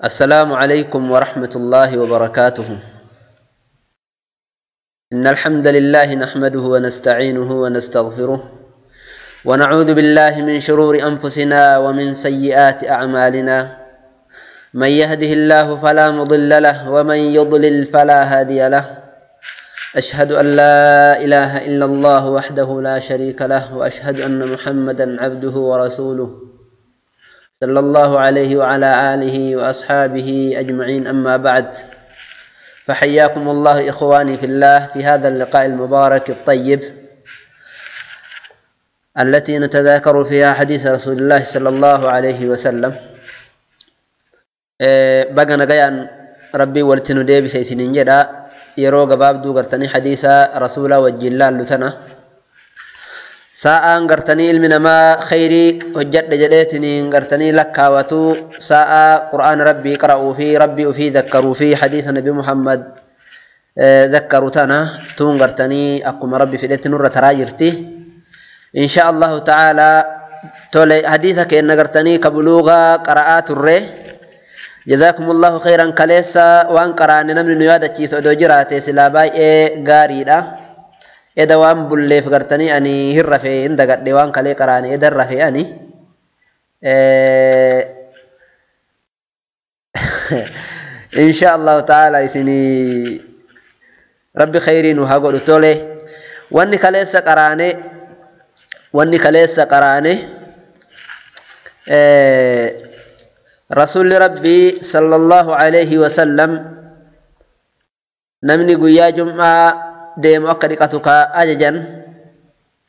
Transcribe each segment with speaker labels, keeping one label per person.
Speaker 1: السلام عليكم ورحمة الله وبركاته. إن الحمد لله نحمده ونستعينه ونستغفره ونعوذ بالله من شرور أنفسنا ومن سيئات أعمالنا. من يهده الله فلا مضل له ومن يضلل فلا هادي له. أشهد أن لا إله إلا الله وحده لا شريك له وأشهد أن محمدا عبده ورسوله صلى الله عليه وعلى آله وأصحابه أجمعين. أما بعد، فحياكم الله إخواني في الله في هذا اللقاء المبارك الطيب التي نتذاكر فيها حديث رسول الله صلى الله عليه وسلم. بقنا قيان ربي ولتنو ديبي سيسنين جدا yeroo gabaabduu gartanii hadiisa rasuula wajjin laallu tana sa'aan gartanii ilmi namaa khayrii hojjadhe jedheetiniin gartanii lakkaawatu sa'a qur'aana rabbii qara'uu fi rabbii ufii dhakkaruu fi hadiisa nabi Muhammad dhakkaru tana tuun gartanii akkuma rabbi fedhetti nurra taraa jirti insha Allahu ta'ala. Tole, hadiisa keenna gartanii ka buluugaa qara'aa turre. جزاكم الله خيرا. كليسا وان قران نمن نيادچيس odoo jiraate sila baay'ee gaariidha. Eda waan bulleef gartanii ani hirrafe hin dagadhe waan kalee qaraane eda rafe ani insha Allah ta'ala isini rabbi khairin haa godhu. Tole, wanni kaleessa qaraane, wanni kaleessa qaraane رسول ربي صلى الله عليه وسلم نمني قيا جمعة ديم أكريقتك أججا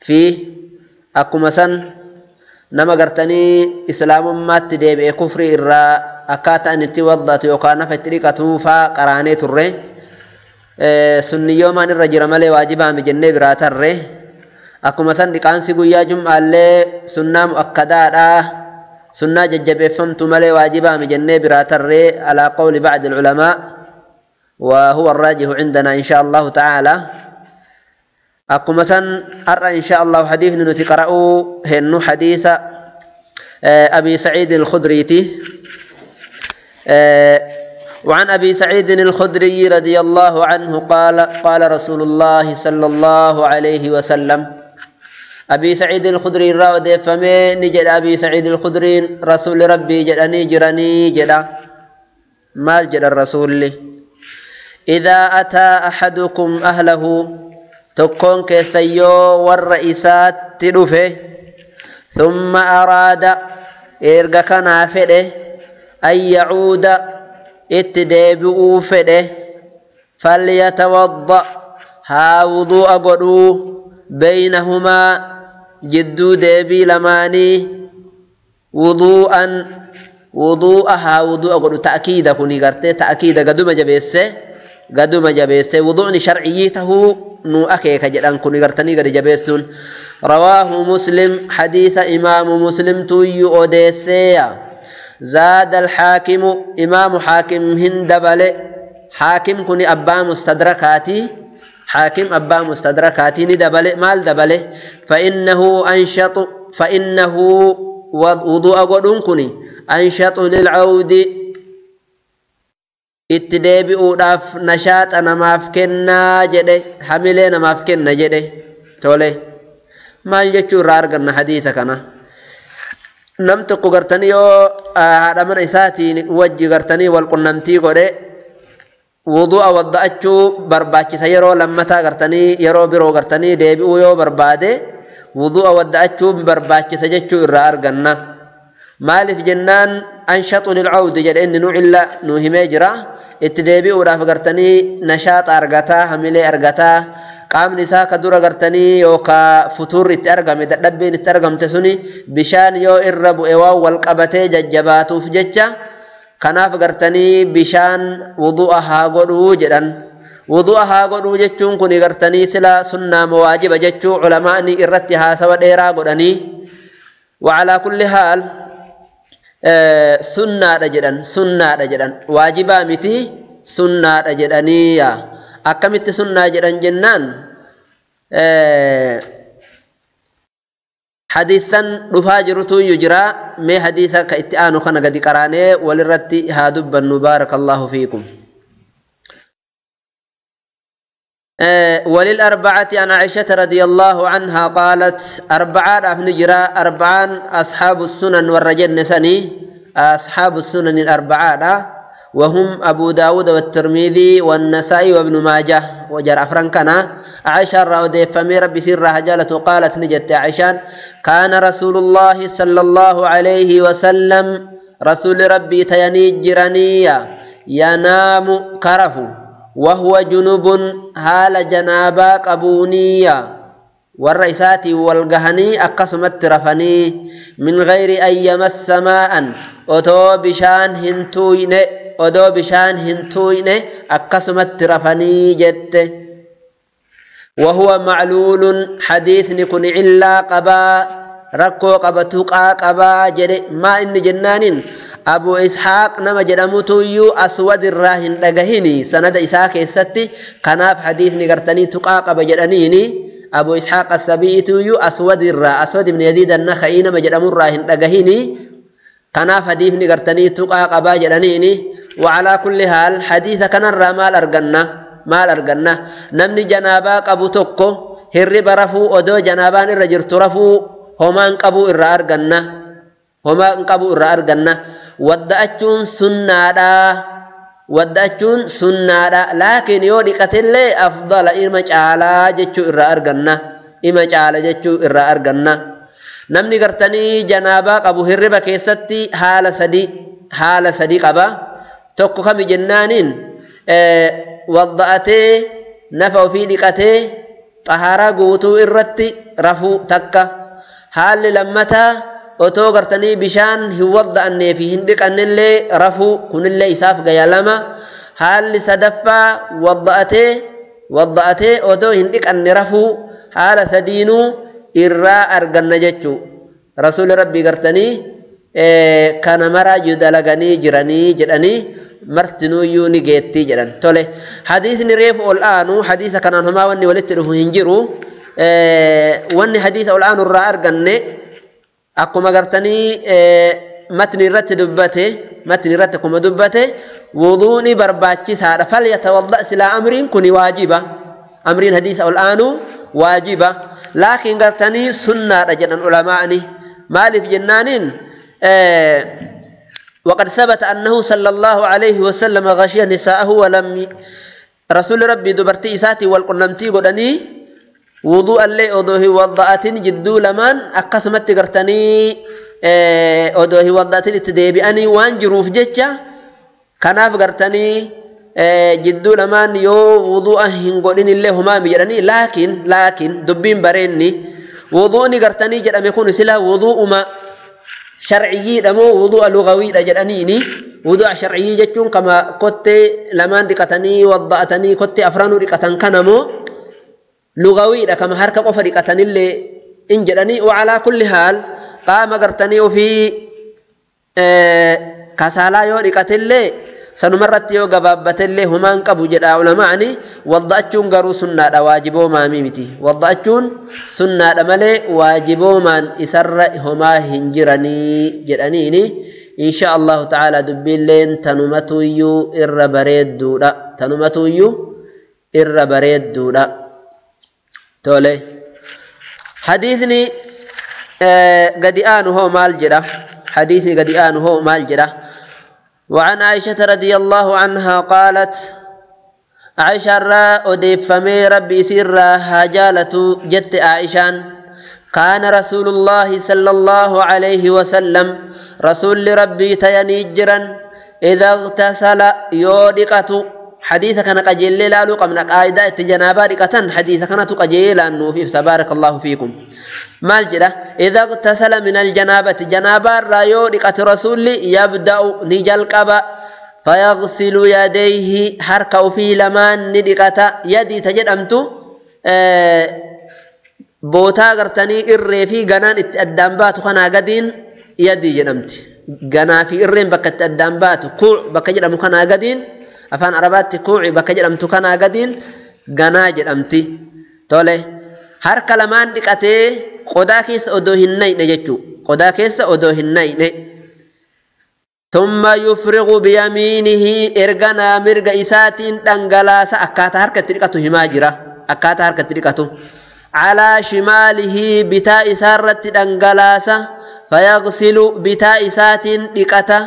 Speaker 1: في أكمسا نما قرتني إسلام ما تديب كفر إرى أكاتا أن تيوضت يوكا نفتريقته فقراني تري سني يوما الرجل مالي واجبا مجنة براتر أكمسا لقانسي قيا جمعة اللي سنة مؤكدة سنة ججب فهمت ملي واجبا مجنة براتر على قول بعض العلماء وهو الراجح عندنا إن شاء الله تعالى. أقوم أرى إن شاء الله حديث نتقرأ هنو حديث أبي سعيد الخدري. وعن أبي سعيد الخدري رضي الله عنه قال قال رسول الله صلى الله عليه وسلم. أبي سعيد الخدري راود فمي نجد أبي سعيد الخدري رسول ربي جدني جرني جدا مال جد الرسول لي إذا أتى أحدكم أهله تكون كيسيو والرئيسات تلفه ثم أراد إرقا كان فده أن يعود اتدابئوا فده فليتوضأ ها وضوء قدوه بينهما جدو ديبي لماني وضوءا وضوءها وضوء قدو تأكيد كوني قرتي تأكيد قدوم جبيسة قدوم جبيسة وضوء شرعيته نو أكيك جدان كوني قرتني قد جبيسون. رواه مسلم حديث إمام مسلم توي أوديسيا. زاد الحاكم إمام حاكم هندبل حاكم كوني أبا مستدركاتي حاكم أبا مستدركاتي ندبل مال دبل فإنه أنشط فإنه وضوء قدون كني أنشط للعود اتدابئ داف نشاط أنا ما فكنا جده حملنا ما فكنا جده. تولي مال جتشو رارقنا حديثك أنا نمتق قرتني هذا من إساتي وجه قرتني والقنمتي قده وضوء وضعتشو برباچي yeroo lammataa gartanii yeroo biroo gartanii deebi'uu yoo barbaade wudu'a wadda'achuu barbaachisa jechuu irraa arganna. Maaliif jennaan anshatu lil'awdi jedhe inni nu illa nu himee jira itti deebi'uudhaaf gartanii nashaaxa argataa hamilee argataa qaamni isaa ka dura gartanii yookaa futuurri itti argame dadhabbiin itti argamte suni bishaan yoo irra bu'e waan wal qabatee jajjabaatuuf jecha kanaaf gartanii bishaan wudu'a haa godhuu jedhan. Wudu'a haa godhuu jechuun kun gartanii sila sunnaa waajiba jechuu culamaa'ni irratti haasawa dheeraa godhanii وعلى كل حال sunnaadha jedhan sunnaadha jedhan waajibaa miti sunnaadha jedhanii akkamitti sunnaa jedhan jennaan Hadiisan dhufaa jirutu jira. Mee hadiisa ka itti aanu kana gadi qaraanee walirratti haa dubbannu. Baarakallahu fiikum. وللأربعة عن عائشة رضي الله عنها قالت أربعة أفنجرا أربعان أصحاب السنن والرجل سني أصحاب السنن الأربعة وهم أبو داود والترمذي والنسائي وابن ماجه وجر أفرنكنا. عائشة رضي فمي ربي سر هجالة قالت نجت عائشة كان رسول الله صلى الله عليه وسلم رسول ربي تيني جرانية ينام كرفو وهو جنوب حال جنابا قبونية والرئيسات والقهني أقسمت رفني من غير أن يمس ماء أتو بشان هنتوين أدو بشان هنتوين أقسمت رفني جت وهو معلول حديث نكون إلا قبا ركو قبا تقا قبا جري ما إن جنان أبو إسحاق نما جرمتو يو أسود الراهن دغهني سند إسحاق الستي كناف حديث نغرتني تقا قبا جرانيني أبو إسحاق السبيعي يو أسود الرا أسود بن يزيد النخعي نما جرم الراهن دغهني كناف حديث نغرتني تقا قبا جرانيني. وعلى كل حال حديث كان الرا مال أرغنا مال أرغنا نمني جنابا قبو توكو هرب رفو أدو جنابان الرجل ترفو همان قبو الرا أرغنا همان قبو الرا أرغنا. wadda'achuun sunnaadha wadda'achuun sunnaadha laakiin yoo dhiqatellee afdala ima caalaa jechuu irraa arganna ima caala jechuu irraa arganna. Namni gartanii janaabaa qabu hirriba keessatti haala sadii qaba. Tokko kami jennaaniin wadda'atee nafa ofii dhiqatee xahaaraa guutuu irratti rafuu takka. Haalli lammataa otoo gartanii bishaan hin wadda'annee fi hin dhiqannellee rafuu kunillee isaaf gaya lama. Haalli sadaffaa wadda'atee otoo hin dhiqanne rafuu haala sadiinuu irraa arganna jechuu. Rasuulli rabbii gartanii kana maraa dalaganii jiranii jedhanii martinuuyyuu ni geettii jedhan. Tole hadiisni reefu ol aanu hadiisa kanaan homaa wanni walitti dhufu hin jiru. Wanni hadiisa ol aanu irraa arganne akkuma gartanii matni irratti dubbate matni irratti akkuma dubbate wuduuni barbaachisaadha. Falyatawadda silaa amriin kuni waajiba amriin hadiisa ol aanu waajiba laakiin gartanii sunnaadha jedhan ulamaa'ni. Maaliif jennaaniin وقد ثبت أنه صلى الله عليه وسلم غشي نساءه ولم رسول ربي دبرتي إساتي والقنمتي قدني وضوء اللي أدوه وضعتين جدو لمن أقسمت قرتني أدوه وضعتين اتديبئني وانجروف جتشا كناف قرتني جدو لمن يو وضوء هنقولين اللي هما مجرني لكن دبين بريني وضوءني قرتني جرم يكون سلا وضوء ما شرعي دمو وضوء لغوي جرانيني وضوء شرعي جتون كما كنت لمن دقتني وضعتني كنت أفرانو دقتن كنمو لغوي كما حركة قفا دقتني اللي إنجلني. وعلى كل حال قام قرتني وفي كسالا يو دقتلي سنمرت يو قبابتلي همان قبو جدا علماءني وضعتون قرو سنة واجبو ما ميمتي وضعتون سنة ملي واجبو من إسر هما هنجرني جرانيني إن شاء الله تعالى دبين تنمتو يو إر بريد دولا تنمتو يو إر بريد دولا. تولي حديثني قد آنه هو مال جرا حديثني قد آنه هو مال جرا. وعن عائشة رضي الله عنها قالت عائشة را أديب فمي ربي سر هجالة جت عائشان كان رسول الله صلى الله عليه وسلم رسول ربي تينيجرا إذا اغتسل يودقة حديث كان قجيل لا لقى من قاعدة جنابة رقة حديث كان قجيل أنه في تبارك الله فيكم مالجرة إذا اغتسل من الجنابة جنابة رايو رقة رسول يبدأ نجل قبا فيغسل يديه حركة في لمان ندقة يدي تجد أمتو بوتا غرتني إرّي في غنان الدنبات خنا قدين يدي جنمت غنا في إرّين بكت الدنبات كوع بكجر أمو خنا قدين أفان عربات كوعي بكجر أمتو خنا قدين غنا جنمتي تولي حركة لمان دقته qodaa keessa odoo hin nayne jechuu qodaa keessa odoo hin nayne. Thumma yufrigu biyamiinihi erganaa mirga isaatiin dhangalaasa akkaataa harkatti dhiqatu himaa jira akkaataa harkatti dhiqatu. Calaa shimaalihi bitaa isaarratti dhangalaasa fayaghsilu bitaa isaatiin dhiqata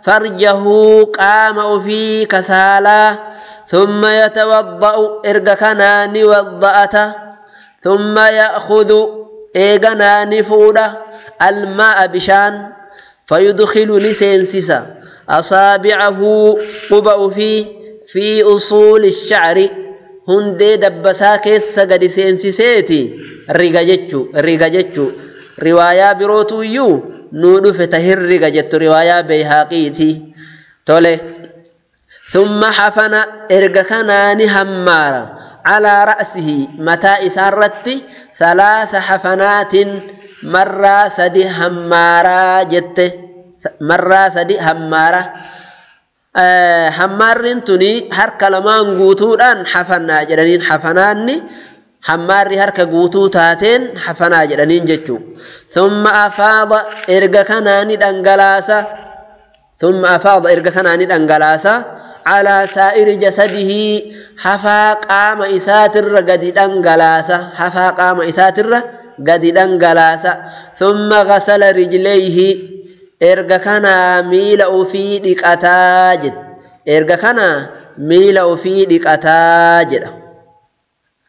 Speaker 1: farjahu qaama ofii kasaalaa. ثم يتوضأ إرجا كان وضأت ثم يأخذ إيغنا نفودا الماء بشان فيدخل نسينسسا أصابعه قبأ في أصول الشعر هندي دبسا كيس قد سينسسيتي رقجتشو رقجتشو رواية بروتو يو نودو فتهر رقجتو رواية بيهاقيتي تولي. ثم حفن إرجا كان همارا على رأسه متى إسارت 3 حفنات مرة سدي همارا جت مرة سدي همارا همارين تني هرك لمان قوتودان حفنا جرانين حفناني هماري هرك قوتو تاتين حفنا جرانين جتشو. ثم أفاض إرجا كان دنجلاسا ثم أفاض إرجا كان دنجلاسا على سائر جسده حفا قام إساتر قد دنجلاسا حفا قام إساتر قد دنجلاسا. ثم غسل رجليه إرجا كان ميل في دكاتاجد إرجا كان ميل في دكاتاجد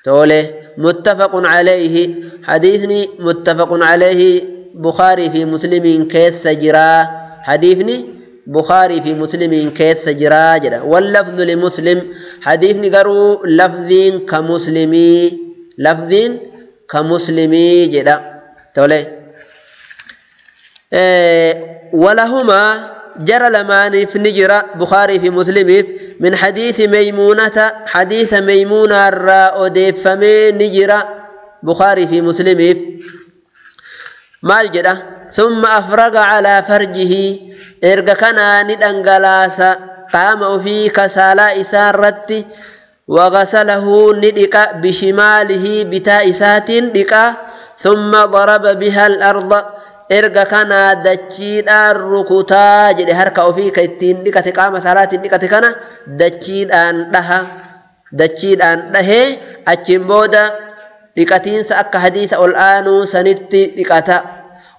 Speaker 1: تولي. متفق عليه حديثني متفق عليه بخاري في مسلم كيس جرا حديثني بخاري في مسلم كيس جرا جرا. واللفظ لمسلم حديثني قروا لفظين كمسلمي لفظين كمسلمي جرا تولي. ولهما جرى لمان في نجرة بخاري في مسلم من حديث ميمونة حديث ميمونة الراء فمي نجرة بخاري في مسلم مال جرى. ثم أفرغ على فرجه إرجا كان ندنجلاس قام في كسالا إسارت وغسله ندك بشماله بتاء سات دك ثم ضرب بها الأرض إرجا كان دتشيد الركوتا جد هركا في كيتين دكت قام سالات دكت كان دتشيد أن لها دتشيد أن له أتشمبودا دكتين سأك حديث الآن سنت دكتا.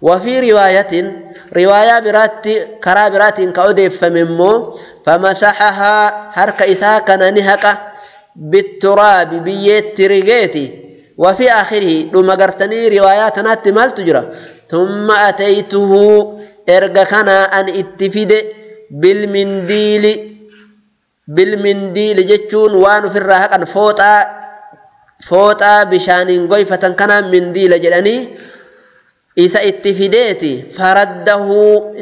Speaker 1: وفي رواية رواية برات كرا برات كأوديف فممو فمسحها هرك إساك نهك بالتراب بيت ترغيتي. وفي آخره لما قرتني رواياتنا تمال تجرى. ثم أتيته إرجكنا أن اتفد بالمنديل بالمنديل جتشون وان في الرهق أن فوتا بشان قيفة كان منديل جلني إذا اتفديتي فرده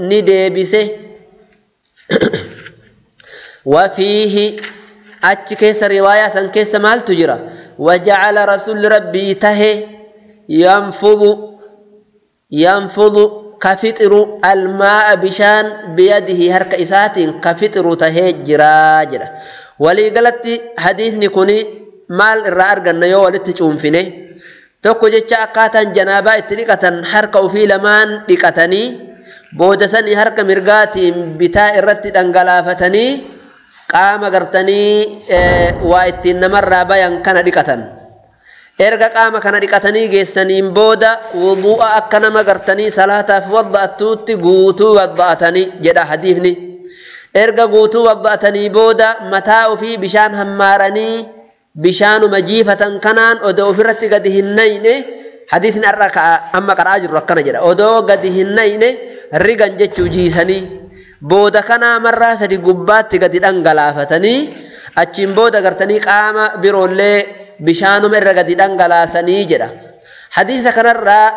Speaker 1: ندبسه. وفيه أتكيس رواية كيس مال تجرى وجعل رسول ربي ته ينفض كفتر الماء بشان بيده هرك إسات كفتر ته جراجرة. ولي قالت حديث نكوني مال الرأر قلنا ولتشوم فيني tokko jecha akkaataan janaabaa itti dhiqatan harka ofii lamaan dhiqatanii booda sanii harka mirgaatiin bitaa irratti dhangalaafatanii qaama gartanii waa ittiin namarraa bayan kana dhiqatan. Erga qaama kana dhiqatanii geessaniin booda wudu'a akka nama gartanii salaataaf wadda'attuutti guutuu wadda'atanii jedha hadiifni. Erga guutuu wadda'atanii booda mataa ofii bishaan hammaaranii bishaanuma jiifatan kanaan odoo ofirratti gadi hin nayne hadiisni har'a amma qara'aa jirru akkana jedha odoo gadi hin nayne rigan jechuu jiisanii booda kanaa marraa sadi gubbaatti gadi dhangalaafatanii achiin booda gartanii qaama biroollee bishaanuma irra gadi dhangalaasanii jedha. Hadiisa kanarraa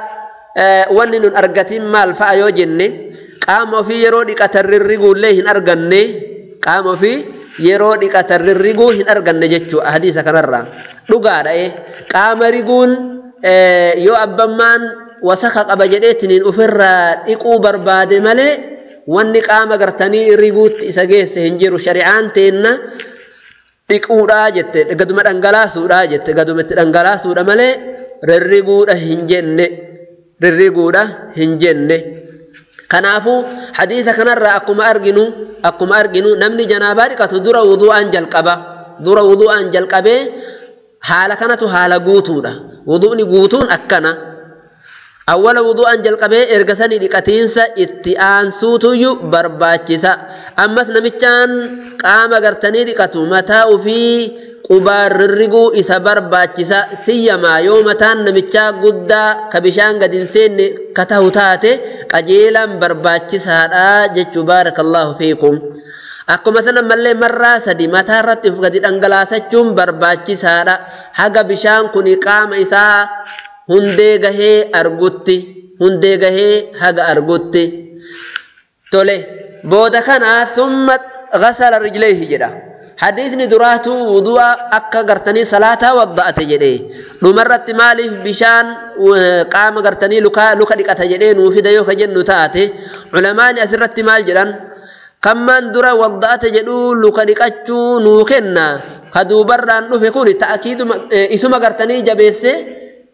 Speaker 1: wanni nun argatin maal fa'a yoo jenne qaama ofii yeroo dhiqatan rirriguullee hin arganne qaama ofii yeroo dhiqatan rirriguu hin arganne jechuudha hadiisa kanarraa dhugaadha. Qaama riguun yoo abbammaan wasaka qaba jedheetiniin ofirraa dhiquu barbaade malee wanni qaama gartanii riguutti isa geesse hin jiru. Shari'aan teenna dhiquudhaa jette gaduma dhangalaasuudhaa jette gaduma itti dhangalaasuudha malee rirriguudha hin jenne. Rirriguudha hin jenne. Kanaafuu hadiisa kanarraa akkuma arginu namni janaabaa dhiqatu dura wudu'aan jalqaba. Dura wudu'aan jalqabee haala kanatu haala guutuudha. Wudu'ni guutuun akkana. Awwala wudu'aan jalqabee erga sanii dhiqatiinsa itti aansuutuyyuu barbaachisa. Ammas namichaan qaama gartanii dhiqatu mataa ofii qubaan rirriguu isa barbaachisa. Siyyamaa yoo mataan namichaa guddaa ka bishaan gadi hin seenne ka tahu taate qajeelaan barbaachisaadha jechuu. Baarakallaahu fiikum. Akkuma sana mallee marraa sadi mataa irratti of gadi dhangalaasachuun barbaachisaadha. Haga bishaan kun qaama isaa hundee gahee argutti, hundee gahee haga argutti. Tole, booda kana summa ghasala rijlayhi jedha. Hadiisni duraatu wudu'a akka gartanii salaataa wadda'ate jedhe. Dhumarratti maaliif bishaan qaama gartanii luka dhiqata jedhee nuu fida yoo ka jennu taate, culamaani asirratti maal jedhan? Kammaan dura wadda'ate jedhuu luka dhiqachuu nuu kenna. Ka duubarraan dhufe kun ta'kiiduma isuma gartanii jabeesse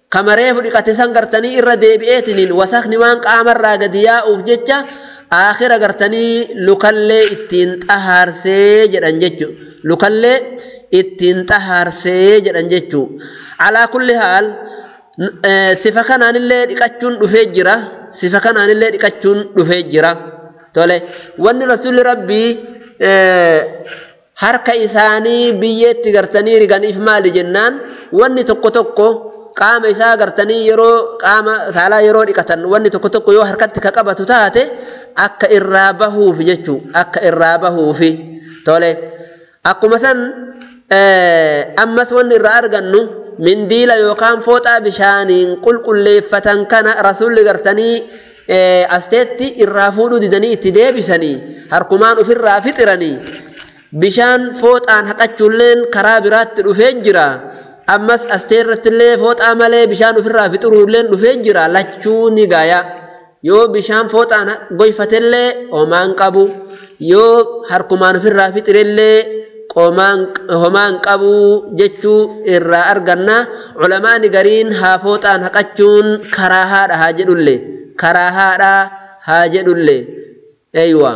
Speaker 1: kamareefu dhiqate san gartanii irra deebi'eetiniin wasakni waan qaamarraa gadi yaa'uuf jecha aakhira gartanii lukallee ittiin xahaarsee jedhan jechu. Lukallee ittiin xahaarsee jedhan jechu. Alaa kulli haal sifa kanaanillee dhiqachuun dhufee jira. Sifa kanaanillee dhiqachuun dhufee jira. Tole, wanni rasuulli rabbii harka isaanii biyyeetti gartanii riganiif maali jennaan, wanni tokko tokko qaama isaa gartanii yeroo qaama saalaa yeroo dhiqatan wanni tokko tokko yoo harkatti ka qabatu taate akka irraa bahuuf jechuu, akka irraa bahuufi. Tole, akkuma san ammas wanni irraa argannu mindiila yookaan fooxaa bishaaniin qulqulleeffatan kana rasuulli gartanii asteetti irraa fuudhuu didanii itti deebisanii harkumaan ofirraa fixiranii. Bishaan fooxaan haqachuulleen karaa biraatti dhufee jira. Ammas astee irrattillee fooxaa malee bishaan ofirraa fixuruulleen dhufee jira. Lachuu ni gaaya. Yoo bishaan fooxaan goyfatellee homaan qabu, yoo harkumaan ofirraa fixirellee homaan qabu jechuu irraa arganna. Culamaani gariin haa fooxaan haqachuun karaa haadha haa jedhulle, karaa haadha haa jedhulle. Eeywa,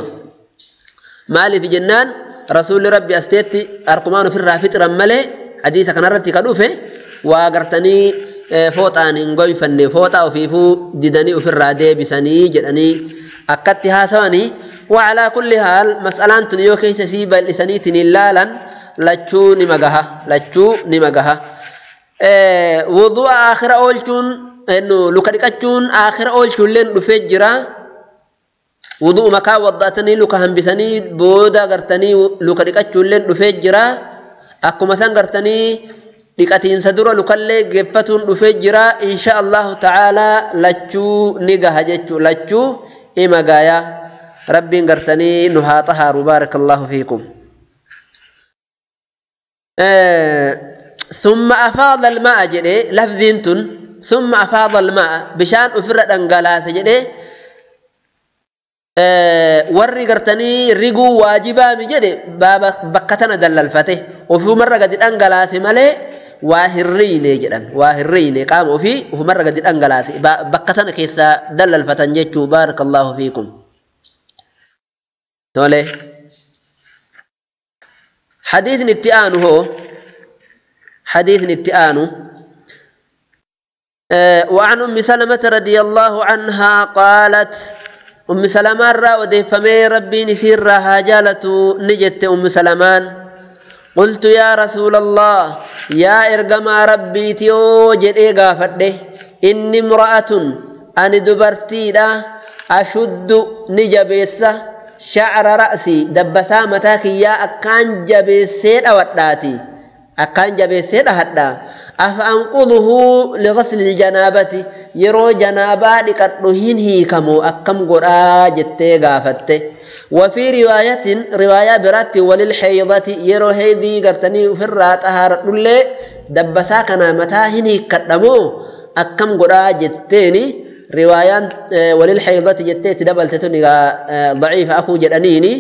Speaker 1: maaliif jennaan rasuulli rabbi asteetti harkumaan ofirraa fixiran malee hadiisa kanarratti ka dhufe waa gartanii fooxaan hin goyfanne, fooxaa ofiifuu didanii ofirraa deebisanii jedhanii akkatti haasawanii. وعلى كل حال مسألان تن yoo keessa sii bal'isaniitiin hin laalan lachuu ni magaha, lachuu ni magaha. Wudu'a aakhira oolchuun luka dhiqachuun aakhira oolchuulleen dhufee jira. Wudu'u makaa wadda'atanii luka hambisanii booda gartanii luka dhiqachuulleen dhufee jira. Akkuma san gartanii dhiqatiinsa dura lukallee geeffatuun dhufee jira. Insha Allahu ta'aalaa lachuu ni gaha jechuu, lachuu ima gaaya. Rabbiin gartanii nu haa xahaaru. Baarakallahu fiikum. Summa afaada alma'a jedhee lafziin tun, summa afaada alma'a bishaan ofirra dhangalaase jedhee. Warri gartanii riguu waajibaami jedhe bakka tana dallalfate ofumarra gadi dhangalaase malee waa hirriine jedhan, waa hirriine qaama ofii ofumarra gadi dhangalaase bakka tana keessaa dallalfatan jechuu. Baarakallahu fiikum. Tole, hadiisni itti aanu hoo, hadiisni itti aanu وعن أم سلمة رضي الله عنها قالت، أم سلمان را وديفمي ربي نسير هاجالة نجت أم سلمان: قلت يا رسول الله، يا إرقما ربي تيو جدي غافده، إني امرأة أني دبرتي لا أشد نجبيسة شعر رأسي دبسا متاكي يا أكان جبيسين أوداتي أكان جبيسين أهدا، أفأنقضه لغسل الجنابة يرو جنابا لكتلهين هي كمو أكم قرآ جتي غافته. وفي رواية رواية برات وللحيضة يرو هيدي قرتني في الرات أهارت للي دبسا كنا متاهن هي كتلمو أكم قرآ جتيني. رواية وللحيضة جتي تدبل تتني ضعيفة أخو جدنيني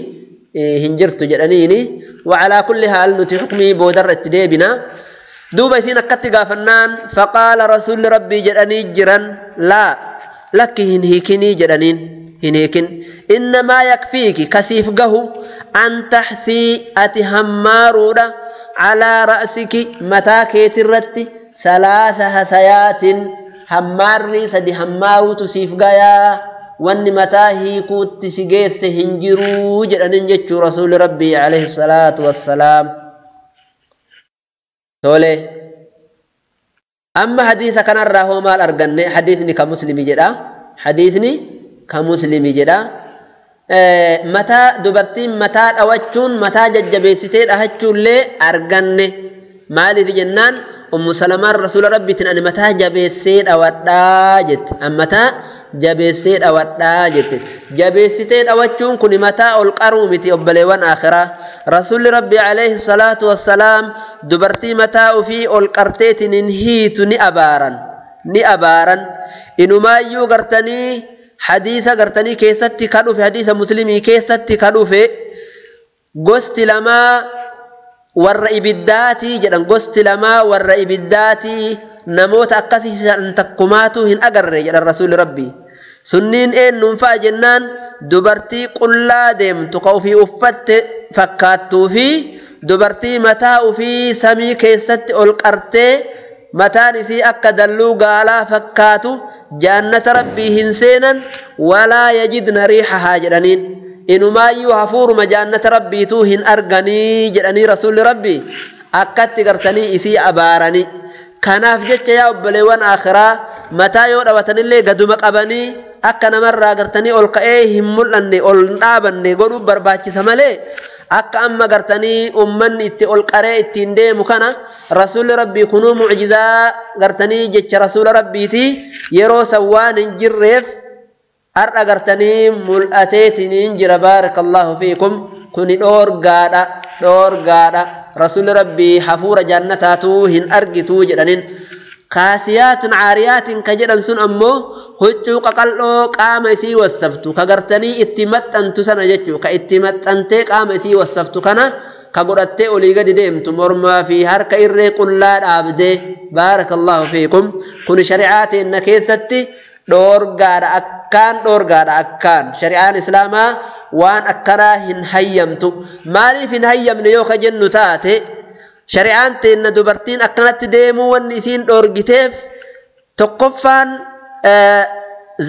Speaker 1: هنجرت جدنيني. وعلى كل حال نتي حكمي بودر التديبنا دوبا سين أكتي غافنان. فقال رسول ربي جدني جرا لا Lakki hin hiikinii jedhaniin hin hiikin. Innamaa yakfiiki kasiif gahu an taxsii ati hammaaruudha calaa ra'siki mataa keetirratti salaasa hasayaatin hammaarrii sadi hammaaruutu siif gayaa wanni mataa hiikuutti si geesse hin jiruu jedhaniin jechuu rasuuli rabbii alayhi salaatu wassalaam. Tole. Amma hadiisa kanarraa hoo maal arganne? Hadiisni ka Muslimi jedha. Hadiisni ka Muslimi jedha. Mataa dubartiin mataa dhawachuun mataa jajjabeessitee dhahachuullee arganne. Maaliif jennaan Ummu Salamaan rasuula rabbiitiin ani mataa jabeessee dhawadhaa jette. An mataa jabeessee dhawadhaa jette. Jabeessitee dhawachuun kun mataa ol qaruu miti obboleewwan akhiraa. Rasuulli rabbi alayhi salaatu wassalaam dubartii mataa ofii ol qarteetiin hin hiitu ni abaaran. Ni abaaran. Inumaayyuu gartanii hadiisa gartanii keessatti ka dhufe hadiisa Muslimii keessatti ka dhufe gosti lamaa warra ibiddaatii jedhan gosti lamaa warra ibiddaatii namoota akkasii takkumaatu hin agarre jedhan rasuulli rabbii. Sunniin eenyuun fa'a jennaan dubartii qullaa deemtu ka ofii uffatte fakkaattuu fi dubartii mataa ofii samii keessatti ol qartee mataan isii akka dalluu gaalaa fakkaatu jaannata rabbii hin seenan walaa yajidna riixahaa jedhaniin. Inumaayyuu hafuuruma jaannata rabbiituu hin arganii jedhanii rasuulli rabbii akkatti gartanii isii abaaranii. Kanaaf jecha yaa obboleewwan akhiraa mataa yoo dhawatanillee gaduma qabanii akka namarraa gartanii ol ka'ee hin mul'anne ol dhaabanne godhuuf barbaachisa malee akka amma gartanii ummanni itti ol qaree ittiin deemu kana rasuulli rabbii kunuu mucjizaa gartanii jecha rasuula rabbiiti yeroo san waan hin jirreef har'a gartanii mul'ateetiniin jira. Baarakallahu fiikum. Kuni dhoorgaadha dhoorgaadha. Rasuulli rabbii hafuura jannataatuu hin argituu jedhaniin. Kaasiyaatin caariyaatin ka jedhan sun ammoo huccuu qaqal'oo qaama isii wassaftu ka gartanii itti maxxantu sana jechuu ka itti maxxantee qaama isii wassaftu kana ka godhattee olii gadi deemtu mormaa fi harka irree qullaa dhaabdee. Baarakallahu fiikum. Kun shari'aa teenna keessatti dhoorgaadha akkaan dhoorgaadha akkaan shari'aan islaamaa waan akkanaa hin hayyamtu. Maaliif hin hayyamne yoo ka jennu taate shari'aan teenna dubartiin akkanatti deemuu wanni isiin dhoorgiteef tokkoffaan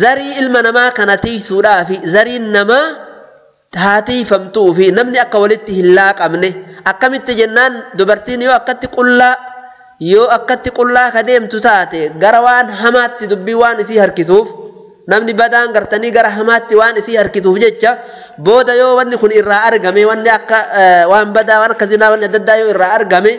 Speaker 1: zarii ilma namaa kana tiisuudhaafi zariin namaa haa tiifamtuu fi namni akka walitti hin laaqamne. Akkamitti jennaan dubartiin yoo akkatti qullaa ka deemtu taate gara waan hamaatti dubbii waan isii harkisuuf namni badaan gartanii gara hamaatti waan isii harkisuuf jecha booda yoo wanni kun irraa argame wanni akka waan badaa waan akka zinaa wanni adda addaa yoo irraa argame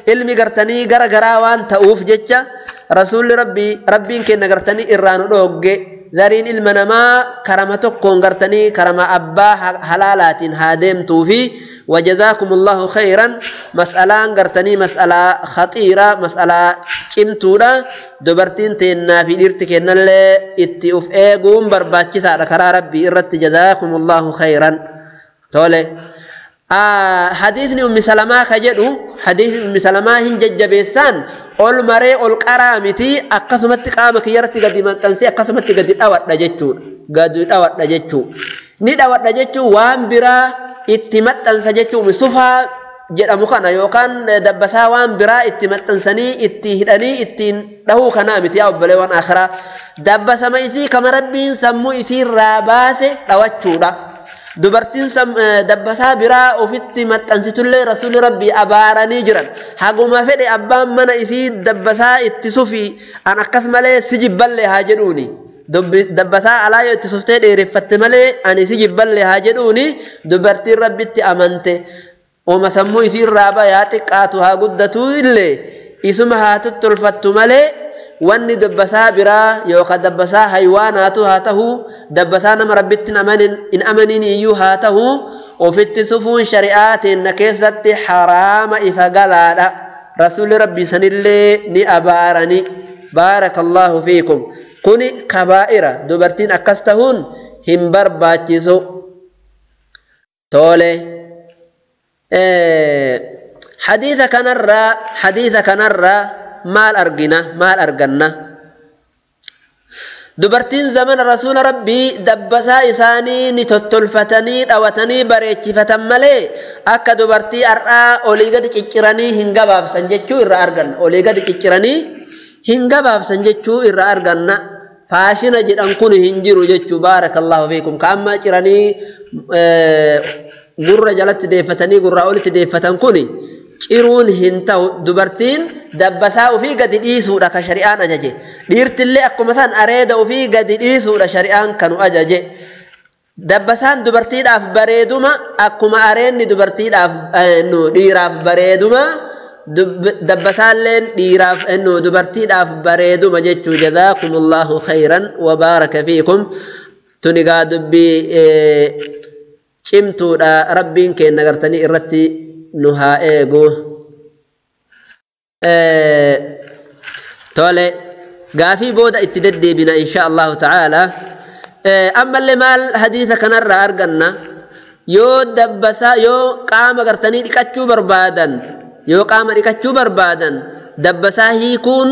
Speaker 1: ilmi gartanii gara garaa waan ta'uuf jecha rasuulli rabbii rabbiin kenna gartanii irraa nu dhoogge. Zariin ilma namaa karama tokkoon gartanii karama abbaa halaalaatiin haa deemtuu fi وجزاكم الله خيرا. مسألة غرتني مسألة خطيرة مسألة cimtuudha. Dubartiin teennaa fi dhiirti kennallee itti uf eeguun barbaachisaadha karaa rabbii irratti. جزاكم الله خيرا. Tole. Hadiisni Ummi Salamaa ka jedhu hadiisni Ummi Salamaa hin jajjabeessaan ol maree ol qaraa miti akkasumatti qaama kiyyarratti gadi maxxansee akkasumatti gadi dhawadha jechuudha. Gadi dhawadha jechuu. Ni dhawadha jechuun waan biraa itti maxxansa jechuun sufaa jedhamu kana yookaan dabbasaa waan biraa itti maxxansanii itti hidhanii ittiin dhahuu kanaa miti yaa obboleewwan akhiraa. Dabbasama isii kama rabbiin sammuu isiirraa baase dhawachuudha. Dubartiin dabbasaa biraa ofitti maxxansitullee rasuulli rabbii abaaranii jiran. Haguma fedhe abbaan mana isii dabbasaa itti sufi an akkas malee si jibballee haa jedhuuni. Dabbasaa alaa yoo itti suftee dheereffatte malee ani si jibballee haa jedhuuni dubartiin rabbitti amante. Ooma sammuu isiirraa bayaa xiqqaatu haa guddatu illee isuma haa tottolfattu malee wanni dabbasaa biraa yookaan dabbasaa haywaanaatu haa ta'u dabbasaa nama rabbitti hin amanin iyyuu haa ta'u ofitti sufuun shari'aa teenna keessatti haraama ifa galaadha. Rasuulli rabbii sanillee ni abaarani. Baarakallahu fiikum. Kuni kabaa'ira dubartiin akkas ta'uun hin barbaachisu. Tole. Hadiisa kanarraa maal argina maal arganna? Dubartiin zamana rasuula rabbii dabbasaa isaanii ni tottolfatanii dhawatanii bareechifatan malee akka dubartii har'aa olii gadi cicciranii hin gabaabsan jechuu irraa arganna. Olii gadi cicciranii hin gabaabsan jechuu irraa arganna. Faashina jedhan kun hin jiru jechuu baarakallahu fiikum. Ka amma ciranii gurra jalatti deeffatanii gurraa olitti deeffatan kuni ciruun hin ta'u. Dubartiin dabbasaa ofii gadi dhiisuudha ka shari'aan ajaje. Dhiirtillee akkuma san areeda ofii gadi dhiisuudha shari'aan kanu ajaje. Dabbasaan dubartiidhaaf bareeduma akkuma areenni dubartiidhaaf dhiiraaf bareeduma dabbasaalleen dhiiraaf dubartiidhaaf bareeduma jechuu. Jazaakumullahu khayran wa baaraka fiikum. Tunigaa dubbii cimtuudha rabbiin kenna gartanii irratti nu haa eegu. Tole gaafii booda itti deddeebina insha Allahu ta'ala. Ammallee maal hadiisa kanarraa arganna? Yoo dabbasaa yoo qaama gartanii dhiqachuu barbaadan, yoo qaama dhiqachuu barbaadan dabbasaa hiikuun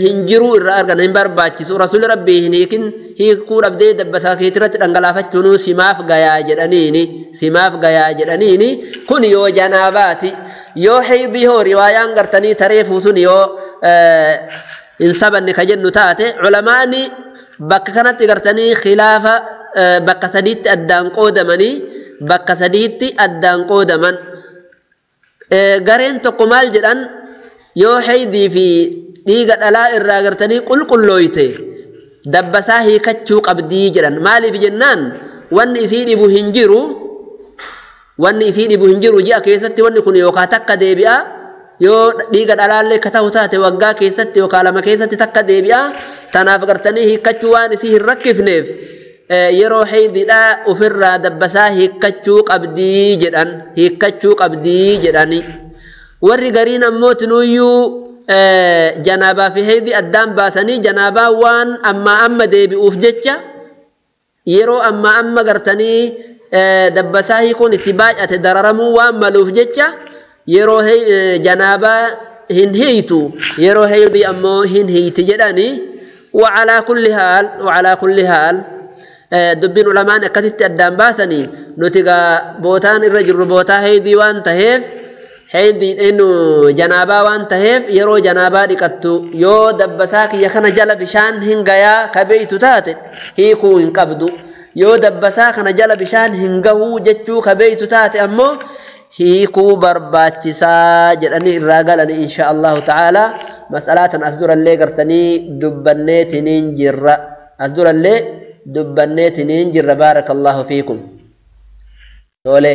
Speaker 1: hin jiruu irraa arganna, hin barbaachisu. Rasuulli rabbii hin hiikin, hiikuu dhabdee dabbasaa keetirratti dhangalaafachuun simaaf gayaa jedhaniini, simaaf gayaa jedhaniini. Kun yoo janaabaati. Yoo heydii hoo riwaayaan gartanii taree fuusun yoo hin sabanne ka jennu taate, culamaani bakka kanatti gartanii khilaafa bakka sadiitti addaan qoodamanii, bakka sadiitti addaan qoodaman. Gareen tokko maal jedhan? Yoo heydii fi dhiiga dhalaa irraa gartanii qulqullooyte dabbasaa hiikachuu qabdii jedhan. Maaliif jennaan wanni isii dhibu hin jiru, wanni isii dhibu hin jiru. Ji'a keessatti wanni kun yookaa takka deebi'a, yoo dhiiga dhalaallee ka ta'u taate waggaa keessatti yookaa lama keessatti takka deebi'a. Tanaaf gartanii hiikkachuu waan isii hin rakkifneef yeroo heydiidhaa ofirraa dabbasaa hiikkachuu qabdii jedhan, hiikkachuu qabdii jedhani. Warri gariin ammoo tinuuyyuu janaabaa fi heydii addaan baasanii janaabaa waan ammaa amma deebi'uuf jecha yeroo ammaa amma gartanii dabbasaa hiikuun itti baay'ate dararamuu waan maluuf jecha yeroo janaabaa hin hiitu, yeroo heydii ammoo hin hiiti jedhani. وعلى كل حال، وعلى كل حال dubbiin ulamaan akkasitti addaan baasanii nuti gaa bootaan irra jirru bootaa heydii waan taheef, heydii innu janaabaa waan taheef, yeroo janaabaa dhiqattu yoo dabbasaa kiyya kana jala bishaan hin gayaa ka beeytu taate hiikuu hin qabdu. Yoo dabbasaa kana jala bishaan hin gahuu jechuu ka beeytu taate ammoo hiikuu barbaachisaa jedhanii irraa galanii insha Allahu ta'ala. Mas'alaa tan as durallee gartanii dubbanneetiniin jirra, as durallee dubbanneetiniin jirra. Baarakallahu fiikum. Tole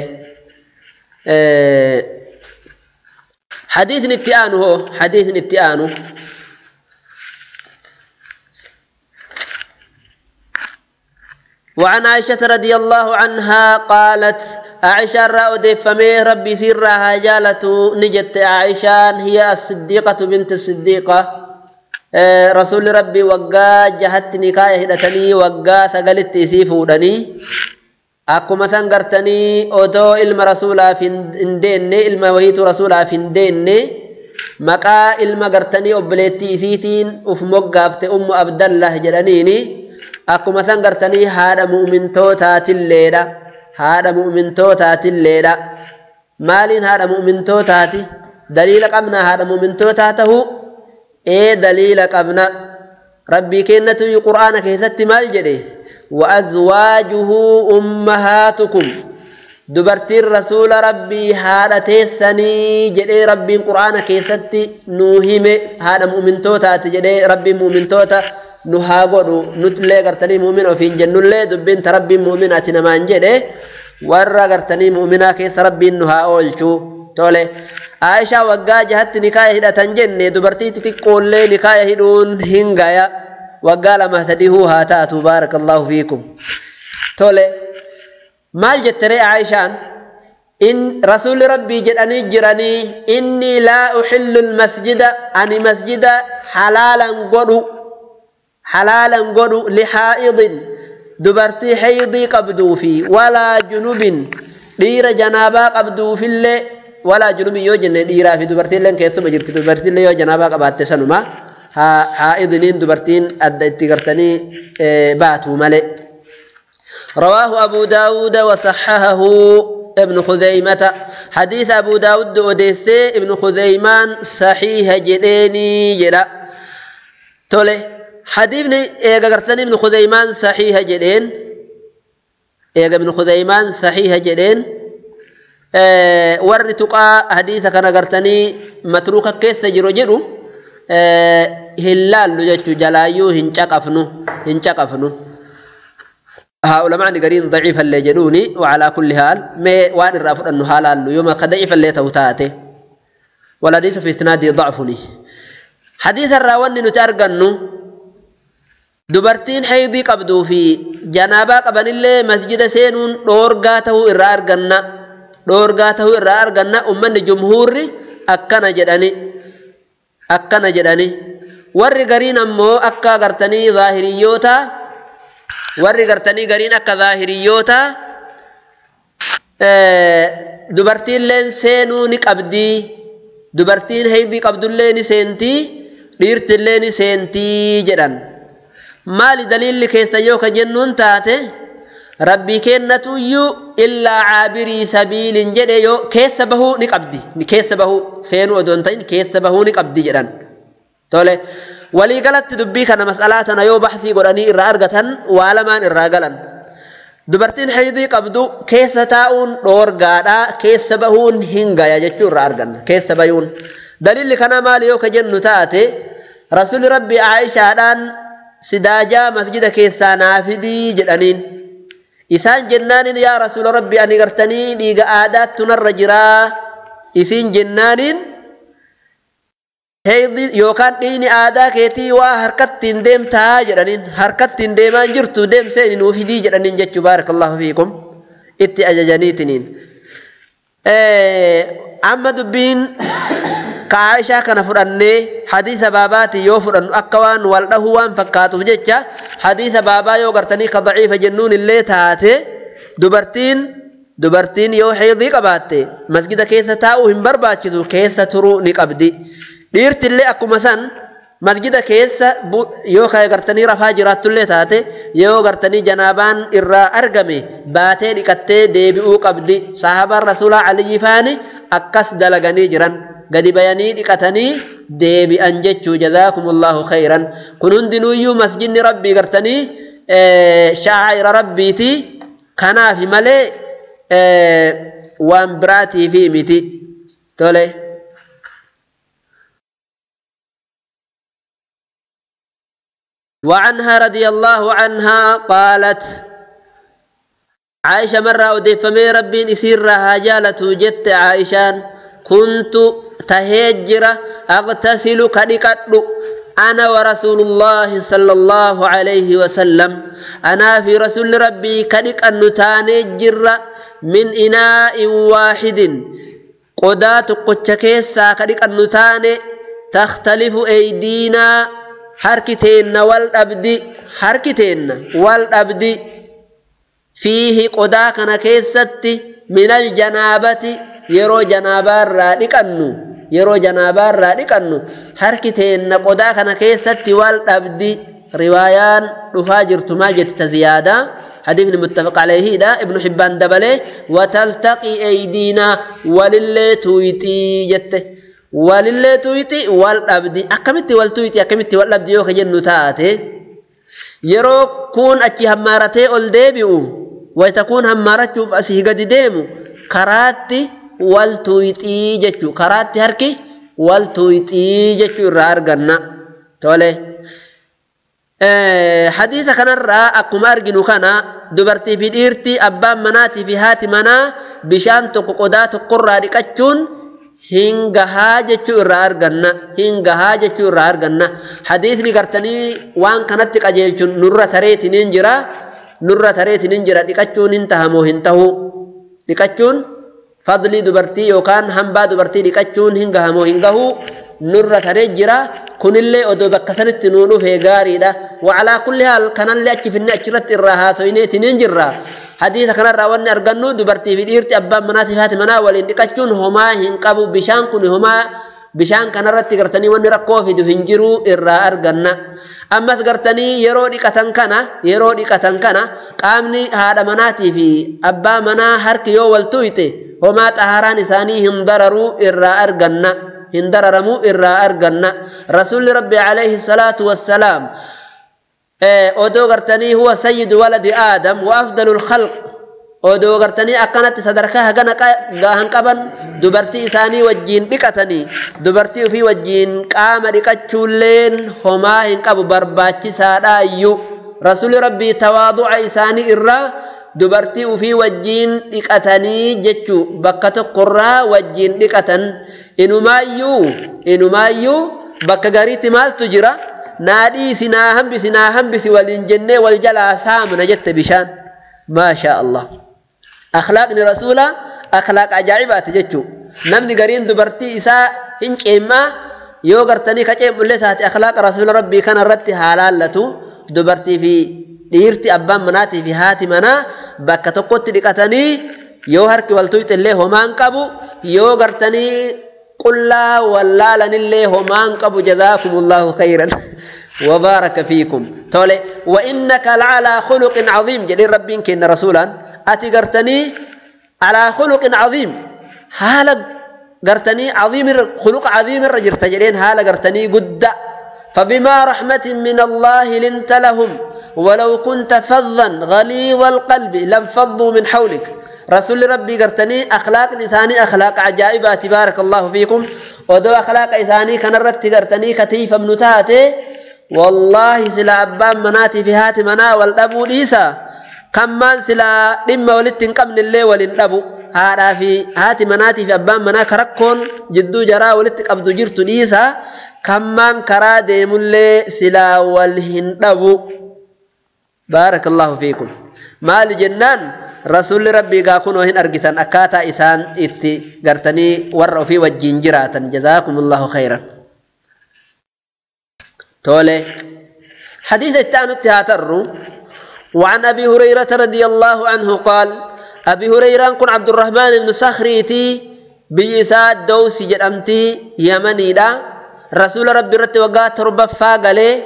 Speaker 1: حديث اتيانه، هو حديث اتيانه. وعن عائشة رضي الله عنها قالت، عائشة رأى فمي ربي سرها جالة نجت. عائشة هي الصديقة بنت الصديقة. رسول ربي وقا جهت نكاية هدتني وقا سقلت سيفودني akkuma san gartanii otoo ilma rasuulaaf hin deenne, ilma wahiitu rasuulaaf hin deenne, maqaa ilma gartanii obboleettii isiitiin uf moggaafte ummu Abdallah jedhaniini. Akkuma san gartanii haadha mu'mintootaatilleedha, haadha mu'mintootaatilleedha. Maaliin haadha mu'mintootaati? Daliila qabna haadha mu'mintootaa tahuu? Ee, daliila qabna. Rabbii kennatu qur'aana keessatti maal jedhe? وأزواجه أمهاتكم. دبرتي الرسول ربي هذا تيسني جدي ربي القرآن كيستي نوهم هذا مؤمن توتا تجدي ربي مؤمن توتا نهاغدو نتلي غرتني مؤمن وفي جنة لي دبين تربي مؤمن أتنا ما جدي ورا غرتني مؤمنا كيس ربي نها أولشو. تولي عائشة وقا جهت نكاية هدا تنجن دبرتي تتقول لي نكاية هدون هنغايا وقال ما تديه هاتات. بارك الله فيكم. تولي مال جتري عائشان إن رسول ربي جدني جراني إني لا أحل المسجد أني مسجد حلالا قدو، حلالا قدو لحائض دبرتي حيضي قبدو في ولا جنوب دير جنابا قبدو في اللي ولا جنوب يوجن ديرا في دبرتي لن كيسو بجرتي دبرتي اللي يو جنابا قبات سنما Haa'idniin dubartiin adda itti gartanii baatu malee. رواه أبو داود وصححه ابن خزيمة. حديث أبو داود أوديسي ابن خزيمان صحيح جديني جدا. تولي حديث إيغا غرتني ابن خزيمان صحيح جدين، إيغا ابن خزيمان صحيح جدين. ور تقا حديث كان غرتني متروك كيس جرو جرو هلال لجتو جلايو هنشقفنو هنشقفنو. هؤلاء معني قرين ضعيف اللي جدوني. وعلى كل حال ما وان الرافض أنه حلال يوم ضعيف اللي توتاته. والحديث في إسناده ضعفني. حديث الراوني نتارجنو دبرتين حيضي قبضوا في جنابا قبل اللي مسجد سينون دورغاته الرارجنا دورغاته الرارجنا. أمن جمهوري أكنا جدني أكنا جدني. ور قرين أمو أكا قرتني ظاهريوتا. warri gartanii gariin akka zaahiriyyoota dubartiilleen seenuu ni qabdii, dubartiin heydii qabdullee ni seentii, dhiirtillee ni seentii jedhan. Maali daliilli keessa yoo ka jennuun taate rabbii kennatuyyuu illaa caabirii sabiilin jedhe yoo keessa bahuu ni qabdi, keessa bahuu seenuu odoo hin ta'in keessa bahuu ni qabdi jedhan. Tole walii galatti dubbii kana mas'alaa tana yoo baxsii godhanii irraa argatan waa lamaan irraa galan. Dubartiin haydii qabdu keessa taa'uun dhoorgaadhaa, keessa bahuun hin gaya jechuu irraa arganna. Keessa bayuun daliilli kana maali yoo ka jennu taate rasuulli rabbi Aayishaadhaan sidaajaa masjida keessaa naa fidii jedhaniin. Isaan jennaaniin yaa rasuula rabbi ani gartanii dhiiga aadaattu narra jiraa. Isiin jennaaniin heydii yookaan dhiigni aadaa keetii waa harkattiin deemtaa jedhaniin. Harkattiin deemaan jirtu deemseen nuu fidii jedhaniin jechuu. Baarakallahu fiikum itti ajajaniitiniin. Amma dubbiin ka Aayishaa kana fudhannee hadiisa baabaati yoo fudhannu akka waan wal dhahuu waan fakkaatuuf jecha hadiisa baabaa yoo gartanii ka daciifa jennuun illee taate dubartiin yoo heydii qabaatte masjida keessa taa'uu hin barbaachisu, keessa turuu ni qabdi. Dhiirtillee akkuma san masjida keessa yoo gartanii rafaa jiraattullee taate yoo gartanii janaabaan irraa argame baatee dhiqattee deebi'uu qabdi. Sahaabaan rasuulaa Aliyyi faani akkas dalaganii jiran, gadi bayanii dhiqatanii deebi'an jechuu. Jazaakumullahu khayran. Kun hundinuyyuu masjidni rabbii gartanii shaa'ira rabbiiti. Kanaaf malee waan biraatiifi miti. Tole. وعنها رضي الله عنها قالت عائشة مرة أدفمي ربي إسيرها جالة جت عائشان كنت تهجر أغتسل كدكت أنا ورسول الله صلى الله عليه وسلم. أنا في رسول ربي كدك أن تانجر من إناء واحد قدات قتشكيسا كدك أن تختلف أيدينا حركتين والأبدي حركتين والأبدي فيه قدا كان كيستي من الجنابة يرو جنابار رادقنو يرو جنابار رادقنو حركتين قدا كان كيستي والأبدي. روايان رفاجر تماجت تزيادة حديث متفق عليه دا ابن حبان دبله. وتلتقي أيدينا وللي تويتي جته وللي تويتي والأبدي أكملت والتويتي أكملت والأبدي يوك جنو تاتي يرو كون أتي همارتي أول ديبيو ويتكون همارتي فأسيه قد ديمو كراتي والتويتي جتو كراتي هركي والتويتي جتو رارغنا. تولي حديث كان الرا أكما أرجنو كان دبرتي في ديرتي أبا مناتي في هاتي منا بشان تقودات قرى ركتشون hingahaa jechuu irraa arganna hingahaa jechuu irraa arganna. Hadiisni gartanii waan kanatti qajeelchuun nurra tareetiniin jira nurra tareetiniin jira. Dhiqachuun hin tahamoo hin tahu? Dhiqachuun fadlii dubartii yookaan hambaa dubartii dhiqachuun hin gahamoo hin gahu? Nurra taree jira. Kunillee odoo bakka sanitti nuu dhufee gaariidha. Wacalaa kulli haal kanallee achi finne achirratti irraa haasoyneetiniin jirra. حديث كان راوني أرجنو دبرتي في ديرتي أبا مناتي فاتي منا ولين دكتشون هما هنقبو بشان كن هما Bishaan kanarratti gartanii wanni rakkoo fidu hin jiru irraa arganna. Ammas gartanii yeroo dhiqatan kana qaamni haadha manaatii fi abbaa manaa harki yoo wal tuyte homaa xaharaan isaanii hin dararuu irraa arganna. Hin dararamuu irraa arganna. Rasuulli Rabbi alayhi salaatu wassalaam odoo gartanii huwa sayyidu waladi Aadam wa afdalul khalq odoo gartanii akkanatti sadarkaa hagana gahan qaban dubartii isaanii wajjiin dhiqatanii dubartii ofii wajjiin qaama dhiqachuulleen homaa hin qabu barbaachisaadha iyyuu. Rasuulli Rabbii tawaadu'a isaanii irraa dubartii ofii wajjiin dhiqatanii jechuu bakka tokkorraa wajjiin dhiqatan. Inumaayyuu bakka gariitti maaltu jira? Naa dhiisi, naa hambisi, naa hambisi waliin jennee wal jalaa saamna jette bishaan. Maashaa Allah. Akhlaaqni rasuulaa akhlaaq ajaa'ibaati jechuu. Namni gariin dubartii isaa hin ceemmaa yoo gartanii ka ceemullee taate akhlaaqa rasuula Rabbii kana irratti haa laallatu. Dubartii fi dhiirti abbaan manaatii fi haati manaa bakka tokkotti dhiqatanii yoo harki wal tuyxillee homaan qabu, yoo gartanii qullaa wallaalanillee homaan qabu. Jazaakumullahu khayran وبارك فيكم. تولي وإنك لعلى خلق عظيم جدير ربين كن رسولا أتي قرتني على خلق عظيم حالة قرتني عظيم خلق عظيم الرجل تجرين حالة قرتني قد. فبما رحمة من الله لنت لهم ولو كنت فظا غليظ القلب لانفضوا من حولك. رسول ربي قرتني أخلاق لساني أخلاق عجائبة تبارك الله فيكم. ودو أخلاق إساني كنرت قرتني كتيفا منتاتي والله سلا أبان مناتي في هات منا والأبو ليسا كمان سلا إما ولدتن قبل اللي وللأبو هذا في هات مناتي في أبان منا كركون جدو جرا ولدت قبض جرت ليسا كمان كرا ديم اللي سلا والهن أبو. بارك الله فيكم. مال جنان رسول ربي قاكون وهن أرقتان أكاتا إسان إتي قرتني ورأوا في وجين جراتا. جزاكم الله خيرا. تولي حديث التانو التهاتر. وعن أبي هريرة رضي الله عنه قال أبي هريرة كن عبد الرحمن بن صخريتي بيساد دوسي جرمتي يمني دا رسول ربي رت وقات رب فاقلي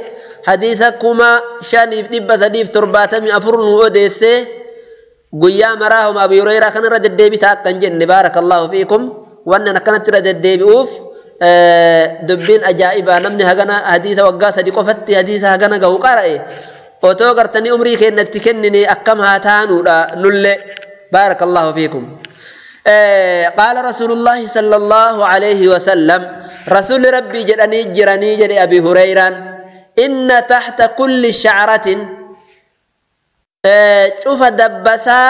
Speaker 1: حديثكما شاني نبا ثديف ترباتمي أفرن وديسي قيا مراهم أبي هريرة كان رد الديبي تاكن جن. بارك الله فيكم. وأننا كانت رد الديبي أوف دبين أجائبا نمني هغنا حديث وقاسة دي قفتي حديث هغنا قو قرأي وتو قرتني أمري كينا تكنني أكم هاتانو نلي. بارك الله فيكم. قال رسول الله صلى الله عليه وسلم رسول ربي جراني جراني جري أبي هريرة إن تحت كل شعرة شوف دبسا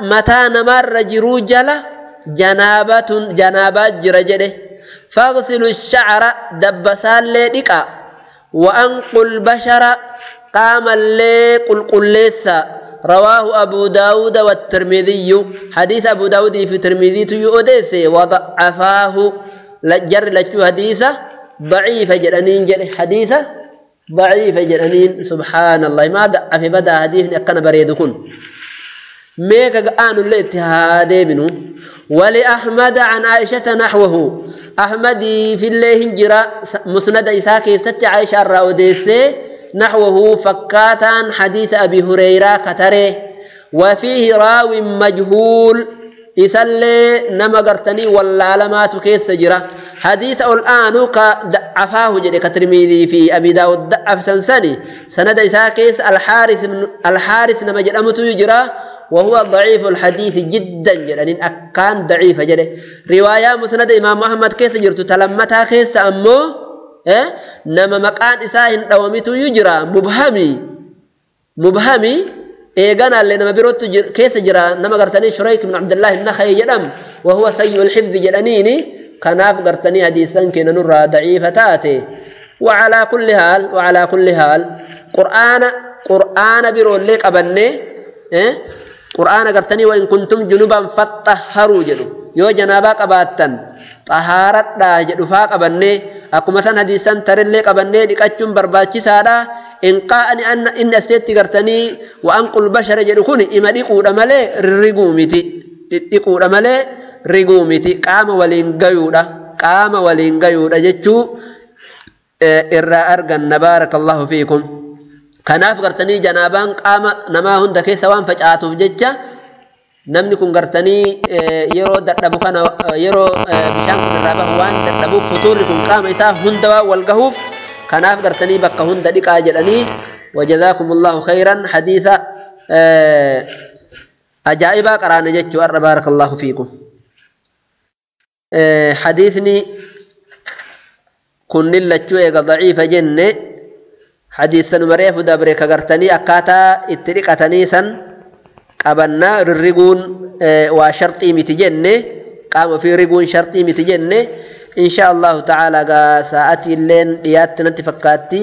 Speaker 1: متى نمر جروجلة جنابة جنابات جرجله فاغسلوا الشعر دبسا لديكا وأنقوا البشر قام اللي قل ليس. رواه أبو داود والترمذي. حديث أبو داود في الترمذي يؤديس وضعفاه لجر لجو حديثة ضعيفة جرانين جر حديثة ضعيفة جرانين. سبحان الله ما ضعف بدا حديث أكن بريدكن ميكا آن اللي اتهادي منه. ولأحمد عن عائشة نحوه. أحمد في الله جرا مسند إساكي ست عائشة الرأوديسي نحوه فكاتان حديث أبي هريرة كتره. وفيه راو مجهول إسلي نما قرتني ولا علامات كيس جرا حديث الآن كدعفاه جري كترمذي في أبي داود دعف سنسني سند إساكيس الحارث نما جرمته يجرا وهو ضعيف الحديث جدا جدا أكان ضعيف جدا. رواية مسند إمام أحمد كيس جرت تلمتها كيس أمو نما مكان إساهن دوامته يجرى مبهمي إيغانا اللي نما بيروت كيس جرى نما قرتني شريك من عبد الله النخعي جدم وهو سيء الحفظ جدنيني كناف قرتني حديثا كنا نرى ضعيفة تاتي. وعلى كل حال قرآن بيرو اللي قبلني قرآن قرتني وإن كنتم جنوبا فطهروا جدو يو جنابا قباتن طهارت دا جدو فا قبلني akkuma san hadiisan tarillee qabannee dhiqachuun barbaachisaadha. Inqaa'ani anna inni aseetti gartanii wa'anqul bashara jedhu kun ima dhiquudha malee riguu miti. Dhiquudha malee riguu miti. Qaama waliin gayuudha. qaama waliin gayuudha jechuu irraa arganna. Baarakallahu fiikum. Kanaaf gartanii janaabaan qaama namaa hunda keessa waan facaatuuf jecha namni kun gartanii yeroo dadhabu kana yeroo bishaan kun irraa bahu waan dadhabuuf futuurri kun qaama isaa hunda waan wal gahuuf kanaaf gartanii bakka hunda dhiqaa jedhanii. Wajazaakumullahu khayran. Hadiisa ajaa'ibaa qaraane jechuu har'a. Baarakallahu fiikum. Hadiisni kunnin lachuu eega daciifa jenne hadiisanuma reefu dabre ka gartanii akkaataa itti dhiqatanii san qabannaa rirriguun waa sharxii miti jenne, qaama ofii riguun sharxii miti jenne. Insha Allahu ta'ala gaa sa'atii illeen dhiyaatti natti fakkaatti.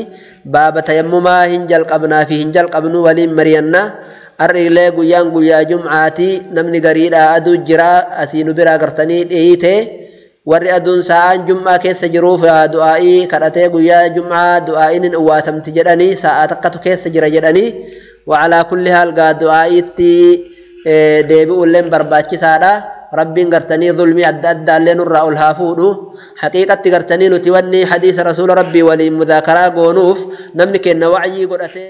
Speaker 1: Baaba tayammumaa hin jalqabnaa fi hin jalqabnu waliin mari'anna. Har'i illee guyyaan guyyaa jum'aati, namni gariidhaa aduu jira asii nu biraa gartanii dhiite. Warri aduun sa'aan jum'aa keessa jiruuf du'aa'ii kadhatee guyyaa jum'aa du'aa'iin hin uwwaatamti jedhanii, sa'aa takkatu keessa jira jedhanii. Wacalaa kulli haal gaa du'aa'iitti deebi'uulleen barbaachisaadha. Rabbiin gartanii zulmii adda addaallee nurraa ol haa fuudhu. Haqiiqatti gartanii nuti wanni hadiisa rasuula rabbii waliin mudaakaraa goonuuf namni kenna wacyii godhatee.